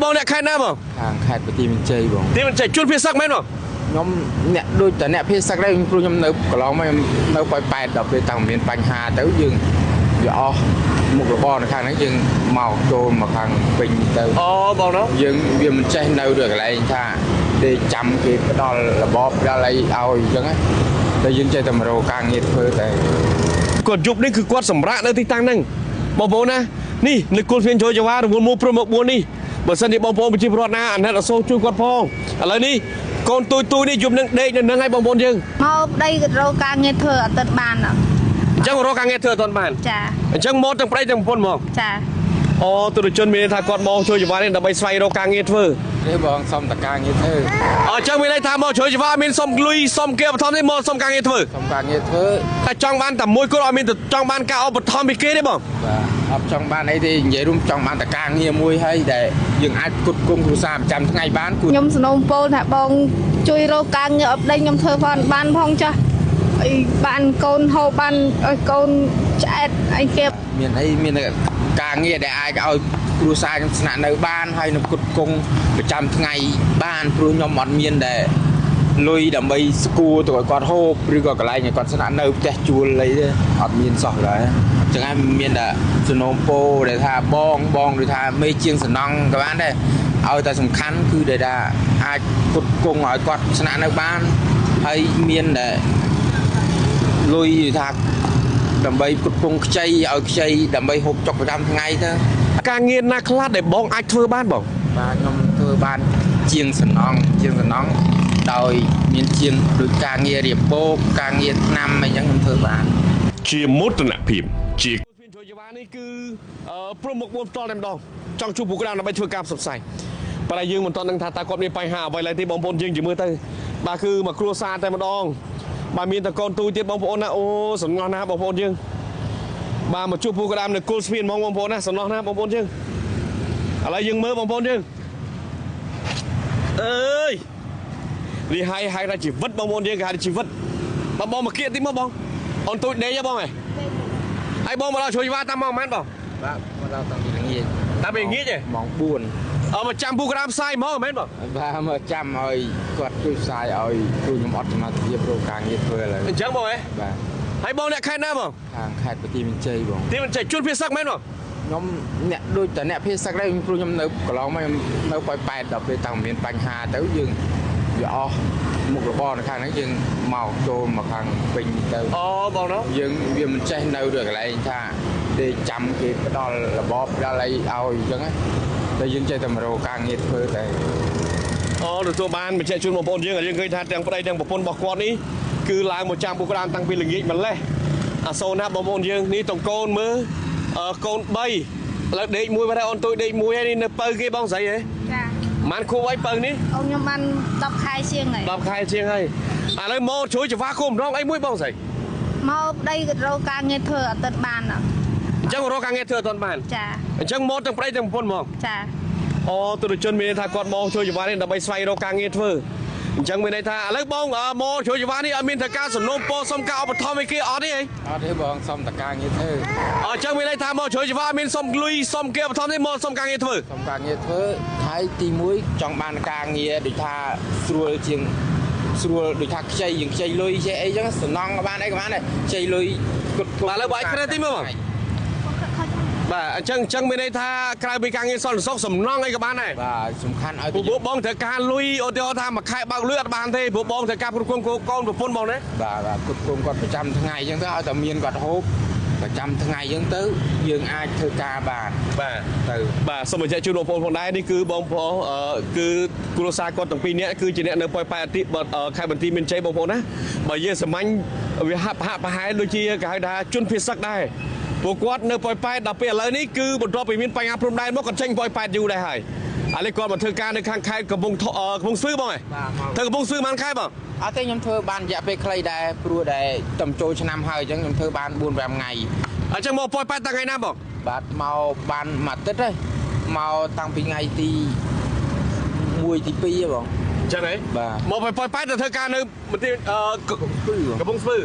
បងអ្នកខេត្តណាបង ខាងខេត្តបន្ទាយមានជ័យបង ទីមិនចេះជួនភាសឹកមែនបង ខ្ញុំអ្នកដូចតែអ្នកភេសឹកដែរព្រោះខ្ញុំនៅកន្លងមកខ្ញុំនៅប៉ោយប៉ែតដល់ពេលតាំងមានបញ្ហាទៅយើងវាអស់មុខរបរនៅខាងហ្នឹងយើងមកចូលមកខាងពេញទៅ អូបងនោះ យើងវាមិនចេះនៅដូចកន្លែងថាគេចាំគេផ្ដល់របបផ្ដល់អីឲ្យអញ្ចឹងណាតែយើងចេះតែមករកការងារធ្វើតែ គាត់យប់នេះគឺគាត់សម្រាកនៅទីតាំងហ្នឹងបងប្អូនណានេះនៅគុលស្ពានចូលចវារវល់មូព្រមមក4នេះបើសិនជាបងប្អូនប្រជាពលរដ្ឋណាអាណិតអសូរជួយគាត់ផងឥឡូវនេះកូនទូចទូចនេះយប់នឹងដេកនៅនឹងឲ្យបងប្អូនយើង មកប្តីក៏រកការងារធ្វើអត់ទាន់បាន អញ្ចឹងរកការងារធ្វើអត់ទាន់បាន ចា អញ្ចឹងមកទាំងប្តីទាំងប្រពន្ធមក ចា អូទូរជនមានន័យថាគាត់មកជួយចង្វានេះដើម្បីស្វែងរកការងារធ្វើ ទេបងសុំតការងារធ្វើ អញ្ចឹងមានន័យថាមកជួយចង្វាមានសុំលុយសុំគេឧបត្ថម្ភទេមកសុំការងារធ្វើ សុំការងារធ្វើ តែចង់បានតែមួយគាត់អត់មានចង់បានការឧបត្ថម្ភពីគេទេបង បាទអត់ចង់បានអីទេនិយាយរួមចង់បានតការងារមួយហើយដែលយើងអាចផ្គត់ផ្គង់គ្រួសារប្រចាំថ្ងៃបានគួរ ខ្ញុំសនំពោលថាបងជួយរកការងារឲ្យប្តីខ្ញុំធ្វើផងបានផងចាស់អីបានកូនហូបបានឲ្យកូនឆ្អែតអីគេ មានអីមានការងារដែលអាចឲ្យគ្រួសារខ្ញុំស្នាក់នៅបានហើយនឹងផ្គត់ផ្គង់ប្រចាំថ្ងៃបានព្រោះខ្ញុំអត់មានដែលលុយដើម្បីស្គួរទៅឲ្យគាត់ហូបឬក៏កន្លែងឲ្យគាត់ស្នាក់នៅផ្ទះជួលអីទេអត់មានសោះឡើយអញ្ចឹងហើយមានតែសំណូមពរដែលថាបងបងឬថាមេជាងសំណង់ក៏បានដែរឲ្យតែសំខាន់គឺដែលថាអាចផ្គត់ផ្គង់ឲ្យគាត់ស្នាក់នៅបានហើយមានតែលុយថាដើម្បីផ្គត់ផ្គង់ខ្ចីឲ្យខ្ចីដើម្បីហូបចុកប្រចាំថ្ងៃទៅ ការងារណាខ្លះដែលបងអាចធ្វើបានបង បាទខ្ញុំធ្វើបានជាងសំណង់ជាងសំណង់ដោយមានជាងដូចការងាររៀបបោកការងារថ្នាំអីចឹងខ្ញុំធ្វើបាន ជាមោទនភាពជា ស្ពានជួយចវានេះគឺព្រមមុខ4ផ្ទាល់តែម្ដងចង់ជួបពួកក្តាមដើម្បីធ្វើការផ្សព្វផ្សាយប៉ុន្តែយើងមិនទាន់ដឹងថាតើគាត់មានបញ្ហាអ្វីឡើយទេបងប្អូនយើងជាមើលទៅបាទគឺមកគ្រួសារតែម្ដងបាទមានតកូនទូចទៀតបងប្អូនណាអូសំណោះណាបងប្អូនយើងបាទមកជួបពួកក្តាមនៅគុលស្ពានហ្មងបងប្អូនណាសំណោះណាបងប្អូនយើងឥឡូវយើងមើលបងប្អូនយើងអើយនេះហើយហៅថាជីវិតបងប្អូនយើងគេហៅថាជីវិតបងបងមកគៀកតិចមកបងអូនទូចដេកហ៎បងហ៎ហើយបងមកដល់ជួយវ៉ាតាមមកប៉ុន្មានបង បាទមកដល់តាំងពីល្ងាច តាមពីល្ងាចទេ ម៉ោង4 អើមកចាំពូក្រាមផ្សាយហ្មងមែនបង បាទមកចាំឲ្យគាត់ជួយផ្សាយឲ្យគ្រូខ្ញុំអត់សមត្ថភាពរកការងារធ្វើឥឡូវ អញ្ចឹងបងហ៎ បាទ ហើយបងអ្នកខេត្តណាបង ខាងខេត្តបន្ទាយមានជ័យបង ទីមិនចេះជួនភាសឹកមែនបង ខ្ញុំអ្នកដូចតែអ្នកភេសឹកដែរព្រោះខ្ញុំនៅកន្លងមកខ្ញុំនៅប៉ោយប៉ែតដល់ពេលតាំងមានបញ្ហាទៅយើងវាអស់មុខរបរនៅខាងហ្នឹងយើងមកចូលមកខាងពេញទៅ អូបងនោះ យើងវាមិនចេះនៅដូចកន្លែងថាគេចាំគេផ្ដល់របបផ្ដល់អីឲ្យអញ្ចឹងណាតែយើងចេះតែមករកការងារធ្វើតែ អូទទួលបានបញ្ជាក់ជូនបងប្អូនយើងឲ្យយើងឃើញថាទាំងប្តីទាំងប្រពន្ធរបស់គាត់នេះគឺឡើងមកចាំពូក្រាមតាំងពីល្ងាចម្លេះអាសូរណាស់បងប្អូនយើងនេះតងកូនមើលអឺកូន3ឥឡូវដេកមួយបាត់ហើយអូនទូចដេកមួយហើយនេះនៅពៅគេបងស្រីហ៎ ចា ម៉ានខួបអីពៅនេះ អូនខ្ញុំបាន10ខែជាងហើយ 10ខែជាងហើយឥឡូវមកជួយចង្វាគោម្ដងអីមួយបងស្រី មកប្តីក៏រកការងារធ្វើអត់ទាន់បាន អញ្ចឹងរកការងារធ្វើអត់ទាន់បាន ចា អញ្ចឹងមកទាំងប្តីទាំងប្រពន្ធហ្មង ចា អូទូរជនមានន័យថាគាត់មកជួយចង្វានេះដើម្បីស្វែងរកការងារធ្វើអញ្ចឹងមានន័យថាឥឡូវបងមកជួយចង្វានេះអត់មានត្រូវការសំណូមពរសុំការឧបត្ថម្ភអីគេអត់ទេហី អត់ទេបងសុំតការងារធ្វើ អញ្ចឹងមានន័យថាមកជួយចង្វាអត់មានសុំលុយសុំគេឧបត្ថម្ភទេមកសុំការងារធ្វើ សុំការងារធ្វើហើយទី1ចង់បានការងារដូចថាស្រួលជាងស្រួលដូចថាខ្ចីយើងខ្ចីលុយចេះអីចឹងសំណង់ក៏បានអីក៏បានដែរខ្ចីលុយគត់ បាទឥឡូវបើឲ្យគ្នាទីមើលបងបាទអញ្ចឹងមានន័យថាក្រៅពីការងារសន្តិសុខសំណងអីក៏បានដែរ បាទសំខាន់ឲ្យ ព្រោះបងត្រូវការលុយឧទាហរណ៍ថាមួយខែបើកលុយអត់បានទេព្រោះបងត្រូវការគ្រប់គ្រងកូនប្រពន្ធបងណា បាទបាទគត់គង់គាត់ប្រចាំថ្ងៃចឹងទៅឲ្យតែមានគាត់ហូបប្រចាំថ្ងៃចឹងទៅយើងអាចធ្វើការបាន បាទ ទៅ បាទសូមបញ្ជាក់ជូនបងប្អូនផងដែរនេះគឺបងប្អូនគឺគ្រួសារគាត់ទាំងពីរនាក់គឺជាអ្នកនៅប៉ោយប៉ែតអតិខេត្តបន្ទាយមានជ័យបងប្អូនណាបើយើងសាមញ្ញវាហាក់ប្រហាក់ប្រហែលដូចជាគេហៅថាជនភៀសសឹកដែរពួកគាត់នៅប៉ោយប៉ែតដល់ពេលឥឡូវនេះគឺបន្ទាប់ពីមានបញ្ហាព្រំដែនមកគាត់ចេញប៉ោយប៉ែតយូរដែរហើយឥឡូវគាត់មកធ្វើការនៅខាងខេត្តកំពង់កំពង់ស្ពឺបងហ៎ធ្វើកំពង់ស្ពឺបានខែបង អត់ទេខ្ញុំធ្វើបានរយៈពេលខ្លីដែរព្រោះដែលតំចូលឆ្នាំហើយអញ្ចឹងខ្ញុំធ្វើបាន4 5ថ្ងៃ អញ្ចឹងមកប៉ោយប៉ែតតាំងថ្ងៃណាបង បាទមកបានមួយអាទិត្យហើយមកតាំងពីថ្ងៃទី1ទី2ហ៎បង ចឹងហ៎ បាទ មកពីប៉ោយប៉ែតទៅធ្វើការនៅមន្ទីរកំពង់ស្ពឺឥ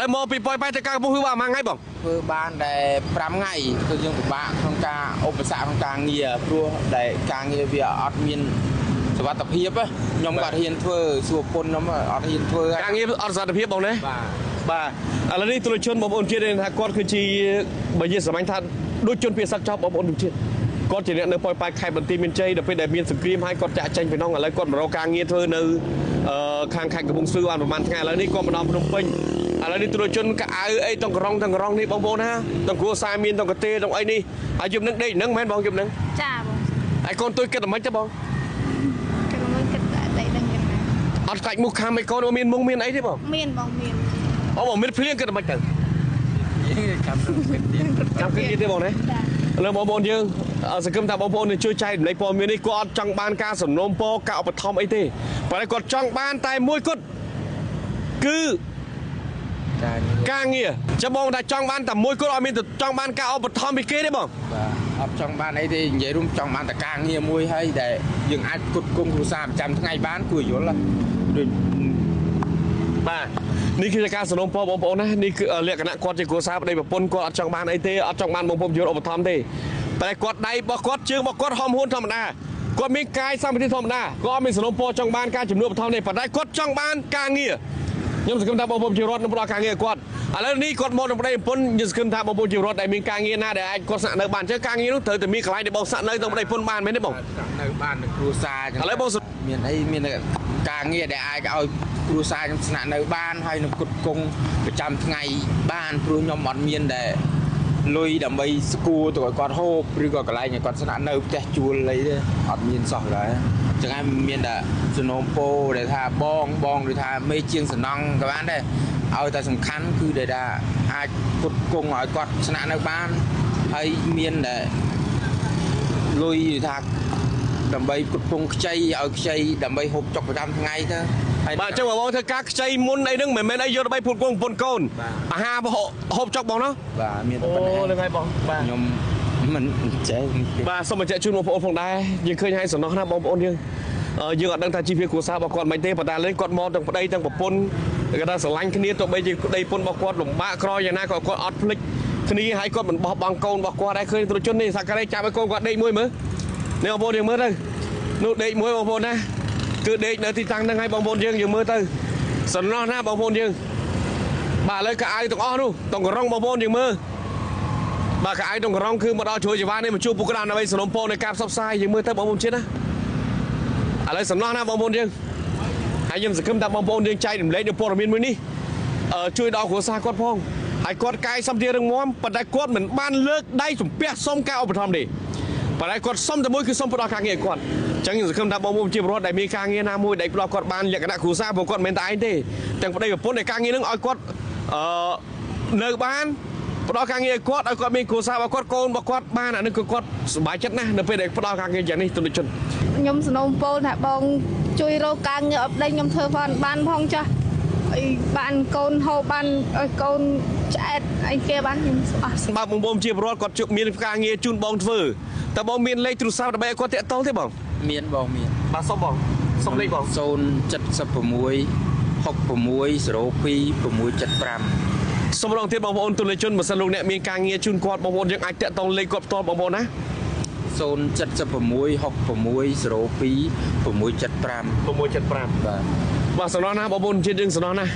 ឡូវមកពីប៉ោយប៉ែតទៅការកំពង់ស្ពឺបានមួយថ្ងៃបង ធ្វើបានតែ5ថ្ងៃគឺយើងពិបាកក្នុងការឧបសគ្គក្នុងការងារព្រោះដែលការងារវាអត់មានសុវត្ថិភាពខ្ញុំក៏អត់ហ៊ានធ្វើសួរពុនខ្ញុំអត់ហ៊ានធ្វើ ការងារអត់សុវត្ថិភាពបងណា បាទ បាទឥឡូវនេះទូរជនបងប្អូនជាតិថាគាត់គឺជាបើនិយាយសាមញ្ញថាដូចជនភាសាចោលបងប្អូនជាតិគាត់ជាអ្នកនៅប៉ោយប៉ែតខេត្តបន្ទាយមានជ័យដល់ពេលដែលមានសង្គ្រាមហើយគាត់ចាក់ចេញពីនោះឥឡូវគាត់មករកការងារធ្វើនៅខាងខេត្តកំពង់ស្ពឺបានប្រហែលថ្ងៃឥឡូវនេះគាត់មកដល់ភ្នំពេញឥឡូវនេះទូរជនកៅអៅអីតងក្រងតងក្រងនេះបងប្អូនណាតងគ្រួសារមានតងកទេតងអីនេះហើយយប់នឹងដេកនឹងមែនបងយប់នឹង ចាបង ហើយកូនទួយគិតតែមិនទេបង គិតមិនគិតដេកនឹងយ៉ាងណា អត់កាច់មុខខាំឯកូនមានមុងមានអីទេបង មានបងមាន អូបងមានភ្លៀងគិតតែមិនទៅ ចាំគិតទៀត ចាំគិតទៀតទេបងណា ចា ឥឡូវបងប្អូនយើងសង្ឃឹមថាបងប្អូននឹងជួយចែករំលែកព័ត៌មាននេះគាត់អត់ចង់បានការសំណូមពរការឧបត្ថម្ភអីទេប៉ុន្តែគាត់ចង់បានតែមួយគត់គឺការងារចាំបងថាចង់បានតែមួយគត់អត់មានចង់បានការឧបត្ថម្ភពីគេទេបង បាទអត់ចង់បានអីទេនិយាយរួមចង់បានតែការងារមួយហើយដែលយើងអាចផ្គត់ផ្គង់គ្រួសារប្រចាំថ្ងៃបានគួរយល់ដូច បាទនេះគឺជាការសំណូមពរបងប្អូនណានេះគឺលក្ខណៈគាត់ជាគ្រួសារប្តីប្រពន្ធគាត់អត់ចង់បានអីទេអត់ចង់បានបងប្អូនយល់ឧបត្ថម្ភទេតែគាត់ដៃរបស់គាត់ជើងរបស់គាត់ហមហួនធម្មតាគាត់មានកាយសម្បត្តិធម្មតាគាត់អត់មានសំណូមពរចង់បានការជំនួយឧបត្ថម្ភទេប៉ុន្តែគាត់ចង់បានការងារខ្ញុំសង្ឃឹមថាបងប្អូនជារដ្ឋនឹងផ្ដល់ការងារឲ្យគាត់ឥឡូវនេះគាត់មកនឹងប្តីប្រពន្ធខ្ញុំសង្ឃឹមថាបងប្អូនជារដ្ឋដែលមានការងារណាដែលអាចគាត់ស្នាក់នៅបានអញ្ចឹងការងារនោះត្រូវតែមានកន្លែងដែលបងស្នាក់នៅក្នុងប្តីប្រពន្ធបានមែនទេបង ស្នាក់នៅបាននៅគ្រួសារ ឥឡូវបង មានអីមានការងារដែលអាចឲ្យគ្រួសារខ្ញុំស្នាក់នៅបានហើយនឹងផ្គត់ផ្គង់ប្រចាំថ្ងៃបានព្រោះខ្ញុំអត់មានដែលលុយដើម្បីស្គួរទៅឲ្យគាត់ហូបឬក៏កន្លែងឲ្យគាត់ស្នាក់នៅផ្ទះជួលអីទេអត់មានសោះឡើយអញ្ចឹងហើយមានតែសំណូមពរដែលថាបងបងឬថាមេជាងសំណង់ក៏បានដែរឲ្យតែសំខាន់គឺដែលថាអាចផ្គត់ផ្គង់ឲ្យគាត់ស្នាក់នៅបានហើយមានតែលុយថាដើម្បីផ្គត់ផ្គង់ខ្ចីឲ្យខ្ចីដើម្បីហូបចុកប្រចាំថ្ងៃទៅហើយ បាទអញ្ចឹងបងធ្វើការខ្ចីមុនអីហ្នឹងមិនមែនអីយកដើម្បីផ្គត់ផ្គង់ប្រពន្ធកូនអាហារហូបចុកបងណោះ បាទមានតែប៉ុណ្ណេះ ហ្នឹងហើយបងបាទ ខ្ញុំមិនចេះ បាទសូមបញ្ជាក់ជូនបងប្អូនផងដែរយើងឃើញហើយសំណោះណាបងប្អូនយើងយើងអត់ដឹងថាជីវភាពគ្រួសាររបស់គាត់មិនទេប៉ុន្តែលេងគាត់មកទាំងប្តីទាំងប្រពន្ធគេថាស្រឡាញ់គ្នាទោះបីជាប្តីប្រពន្ធរបស់គាត់លំបាកក្រយ៉ាងណាក៏គាត់អត់ភ្លេចគ្នាហើយគាត់មិនបោះបង់កូនរបស់គាត់ដែរឃើញត្រជននេះសក្ការៈចាប់ឲ្យកូនគាត់ដេកមួយមើលនេះបងប្អូនយើងមើលទៅនោះដេកមួយបងប្អូនណាគឺដេកនៅទីតាំងហ្នឹងហើយបងប្អូនយើងយើងមើលទៅសំណោះណាបងប្អូនយើងបាទឥឡូវកៅអៅទាំងអស់នោះតងក្រងបងប្អូនយើងមើលបាទកៅអៅតងក្រងគឺមកដល់ជួយជីវ៉ានេះមកជួបពុកក្តារដើម្បីសំណូមពរនៃការផ្សព្វផ្សាយយើងមើលទៅបងប្អូនជាតិណាឥឡូវសំណោះណាបងប្អូនយើងហើយខ្ញុំសង្ឃឹមថាបងប្អូនយើងចែករំលែកនៅព័ត៌មានមួយនេះជួយដល់គ្រួសារគាត់ផងហើយគាត់កាយសម្ភាររឹងមាំប៉ុន្តែគាត់មិនបានលើកដៃសំពះសុំការឧបត្ថម្ភទេប៉ុន្តែគាត់សុំតែមួយគឺសុំផ្ដល់ការងារឲ្យគាត់អញ្ចឹងខ្ញុំសង្ឃឹមថាបងប្អូនជាពលរដ្ឋដែលមានការងារណាមួយដែលផ្ដល់គាត់បានលក្ខណៈគ្រួសាររបស់គាត់មិនមែនតែឯងទេទាំងប្តីប្រពន្ធនៃការងារនឹងឲ្យគាត់នៅបានផ្ដល់ការងារឲ្យគាត់ឲ្យគាត់មានគ្រួសាររបស់គាត់កូនរបស់គាត់បានអានេះគឺគាត់សប្បាយចិត្តណាស់នៅពេលដែលផ្ដល់ការងារយ៉ាងនេះទុនជន ខ្ញុំសំណូមពរថាបងជួយរកការងារឲ្យប្តីខ្ញុំធ្វើផងបានផងចាស់អីបានកូនហូបបានឲ្យកូនឆ្អែតអីគេបានខ្ញុំអស់ បើបងប្អូនជាពលរដ្ឋគាត់ជួបមានការងារជូនបងធ្វើតើបងមានលេខទូរស័ព្ទដើម្បីឲ្យគាត់ទាក់ទងទេបង មានបងមាន បាទសុំបងសុំលេខបង 076 66 02 675 សូមរងទៀតបងប្អូនទូលជនបើសិនលោកអ្នកមានការងារជូនគាត់បងប្អូនយើងអាចទាក់ទងលេខគាត់ផ្ទាល់បងប្អូនណា 076 66 02 675 675 បាទ បាទសំណោះណាបងប្អូនជាតិយើងសំណោះណា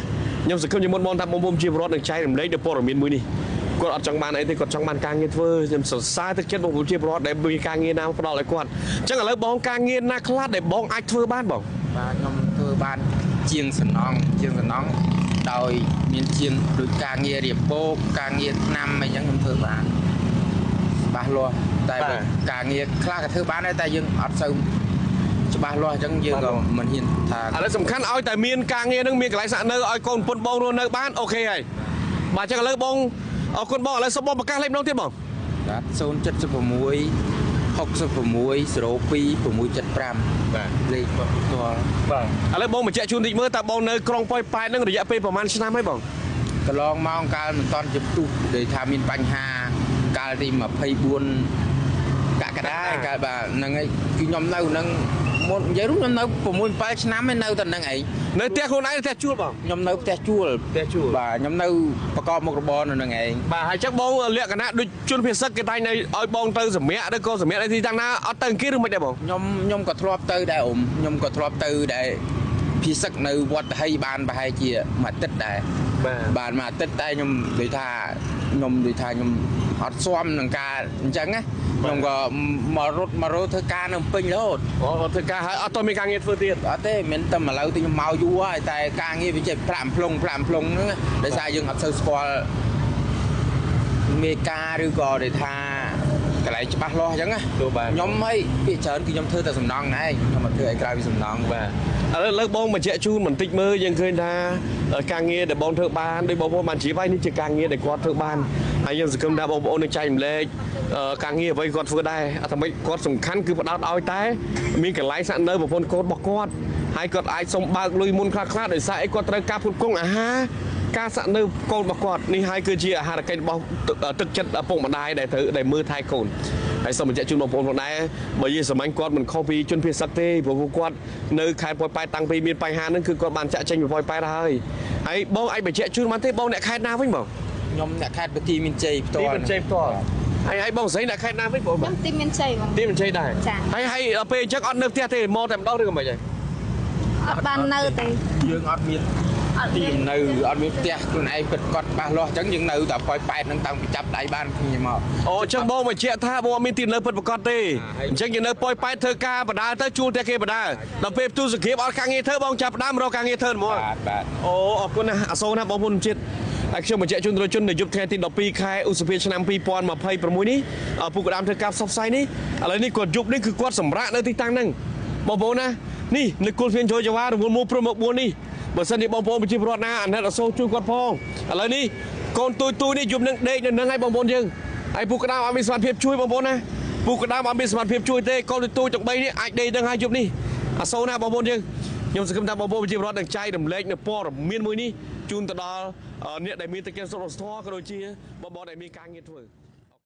ខ្ញុំសង្ឃឹមជាមុនបងថាបងប្អូនជាពលរដ្ឋនឹងចែករំលែកនៅព័ត៌មានមួយនេះគាត់អត់ចង់បានអីទេគាត់ចង់បានការងារធ្វើខ្ញុំសរសើរទឹកចិត្តបងប្អូនជាពលរដ្ឋដែលមានការងារណាផ្ដល់ឲ្យគាត់អញ្ចឹងឥឡូវបងការងារណាខ្លះដែលបងអាចធ្វើបានបង បាទខ្ញុំធ្វើបានជាងសំណង់ជាងសំណង់ដោយមានជាងដូចការងាររៀបពោកការងារថ្នាំអីចឹងខ្ញុំធ្វើបានច្បាស់លាស់តែបើការងារខ្លះក៏ធ្វើបានដែរតែយើងអត់សូវច្បាស់លាស់អញ្ចឹងយើងក៏មិនហ៊ានថា ឥឡូវសំខាន់ឲ្យតែមានការងារនឹងមានកន្លែងស្នាក់នៅឲ្យកូនប្រពន្ធបងរស់នៅបានអូខេហើយបាទអញ្ចឹងឥឡូវបងអរគុណបងឥឡូវសូមបងប្រកាសលេខម្ដងទៀតបង បាទ076 66 02 675 បាទ លេខរបស់ផ្ទាល់ បាទឥឡូវបងបញ្ជាក់ជូនតិចមើលតើបងនៅក្រុងប៉ោយប៉ែតនឹងរយៈពេលប្រហែលឆ្នាំហើយបង កន្លងមកកាលមិនតន់ជាផ្ទុះដែលថាមានបញ្ហាកាលទី24កក្កដាកាលបាទហ្នឹងហើយគឺខ្ញុំនៅហ្នឹង មុននិយាយរួមខ្ញុំនៅ6 7ឆ្នាំឯនៅតែនឹងឯង នៅផ្ទះខ្លួនឯងផ្ទះជួលបង ខ្ញុំនៅផ្ទះជួល ផ្ទះជួល បាទខ្ញុំនៅប្រកបមុខរបរនៅនឹងឯង បាទហើយចឹងបងលក្ខណៈដូចជនភាសិតគេតែងនៅឲ្យបងទៅសម្រាកឬក៏សម្រាកនៅទីតាំងណាអត់ទៅអង្គាឬមិនដែរបង ខ្ញុំក៏ធ្លាប់ទៅដែរអ៊ំខ្ញុំក៏ធ្លាប់ទៅដែរភាសិកនៅវត្តហីបានប្រហែលជាមួយអាទិត្យដែរ បាទ បានមួយអាទិត្យតែខ្ញុំដូចថាខ្ញុំដូចថាខ្ញុំអត់ស៊ាំនឹងការអញ្ចឹងណាខ្ញុំក៏មករត់មករត់ធ្វើការនៅពេញរហូត អូធ្វើការហើយអត់តមានការងារធ្វើទៀត អត់ទេមិនតែឥឡូវទីខ្ញុំមកយូរហើយតែការងារវាចេះប្រាក់អំភ្លុងប្រាក់អំភ្លុងហ្នឹងដោយសារយើងអត់សូវស្គាល់មេការឬក៏ដូចថាកន្លែងច្បាស់លាស់អញ្ចឹងណា ទោះបាទ ខ្ញុំហើយពាក្យច្រើនគឺខ្ញុំធ្វើតែសំណងឯងខ្ញុំអត់ធ្វើអីក្រៅពីសំណង បាទឥឡូវលើកបងបញ្ជាក់ជូនបន្តិចមើលយើងឃើញថាការងារដែលបងធ្វើបានដោយបងប្អូនបានជ្រាបហើយនេះជាការងារដែលគាត់ធ្វើបានហើយយើងសង្ឃឹមថាបងប្អូននឹងចែករំលែកការងារអ្វីគាត់ធ្វើដែរអត់តែមិនគាត់សំខាន់គឺផ្ដោតឲ្យតែមានកន្លែងស្នាក់នៅប្រពន្ធកូនរបស់គាត់ហើយគាត់អាចសុំបើកលុយមុនខ្លះខ្លះដោយសារអីគាត់ត្រូវការផ្គត់ផ្គង់អាហារការស្នាក់នៅកូនរបស់គាត់នេះហើយគឺជាអាហារកិច្ចរបស់ទឹកចិត្តឪពុកម្ដាយដែលត្រូវដែលមើលថែកូនហើយសូមបញ្ជាក់ជូនបងប្អូនផងដែរបើនិយាយសាមញ្ញគាត់មិនខុសពីជនភៀសសឹកទេព្រោះពួកគាត់នៅខេត្តប៉ោយប៉ែតតាំងពីមានបញ្ហាហ្នឹងគឺគាត់បានចាក់ចេញពីប៉ោយប៉ែតហើយហើយបងអាចបញ្ជាក់ជូនបានទេបងអ្នកខេត្តណាវិញបង ខ្ញុំអ្នកខេត្តបន្ទាយមានជ័យផ្ទាល់ ទីមានជ័យផ្ទាល់ហើយហើយបងស្រីអ្នកខេត្តណាវិញបង ខ្ញុំទីមានជ័យបង ទីមានជ័យដែរ ចា៎ ហើយហើយដល់ពេលអញ្ចឹងអត់នៅផ្ទះទេមកតែម្ដងឬក៏មិនហី អត់បាននៅទេ យើងអត់មាន អត់ ទី មាន នៅអត់មានផ្ទះខ្លួនឯងពិតគាត់ច្បាស់លាស់អញ្ចឹងយើងនៅតែប៉ោយប៉ែតហ្នឹងតាំងពីចាប់ដៃបានគ្នាមក អូអញ្ចឹងបងបញ្ជាក់ថាបងអត់មានទីនៅពិតប្រាកដទេអញ្ចឹងយើងនៅប៉ោយប៉ែតធ្វើការបដាទៅជួលផ្ទះគេបដាដល់ពេលផ្ទុះសង្គ្រាមអត់ការងារធ្វើបងចាប់ផ្ដើមរកការងារធ្វើហ្មង បាទបាទ អូអរគុណណាស់អសូរណាស់បងប្អូនជាតិហើយខ្ញុំបញ្ជាក់ជូនប្រជាជននៅយប់ថ្ងៃទី12ខែឧសភាឆ្នាំ2026នេះពូកដាមធ្វើការផ្សព្វផ្សាយនេះឥឡូវនេះគាត់យប់នេះគឺគាត់សម្រាកនៅទីតាំងហ្នឹងបងប្អូនណានេះនៅគុលភៀនចូលចវារវល់មូព្រំមក4នេះបើសិនជាបងប្អូនប្រជាពលរដ្ឋណាអាណិតអសូរជួយគាត់ផងឥឡូវនេះកូនទូចទូចនេះយប់នឹងដេកនៅនឹងហើយបងប្អូនយើងហើយពូកដាមអត់មានសមត្ថភាពជួយបងប្អូនណាពូកដាមអត់មានសមត្ថភាពជួយទេកូនទូចទូចទាំង3នេះអាចដេកនឹងហើយយប់នេះអសូរណាស់បងប្អូនយើងខ្ញុំសង្ឃឹមថាបងប្អូនប្រជាពលរដ្ឋនឹងចែករំលែកនៅព័ត៌មានមួយនេះជូនទៅដល់អ្នកដែលមានទឹកចិត្តសុខធម៌ក៏ដូចជាបងប្អូនដែលមានការងារធ្វើ។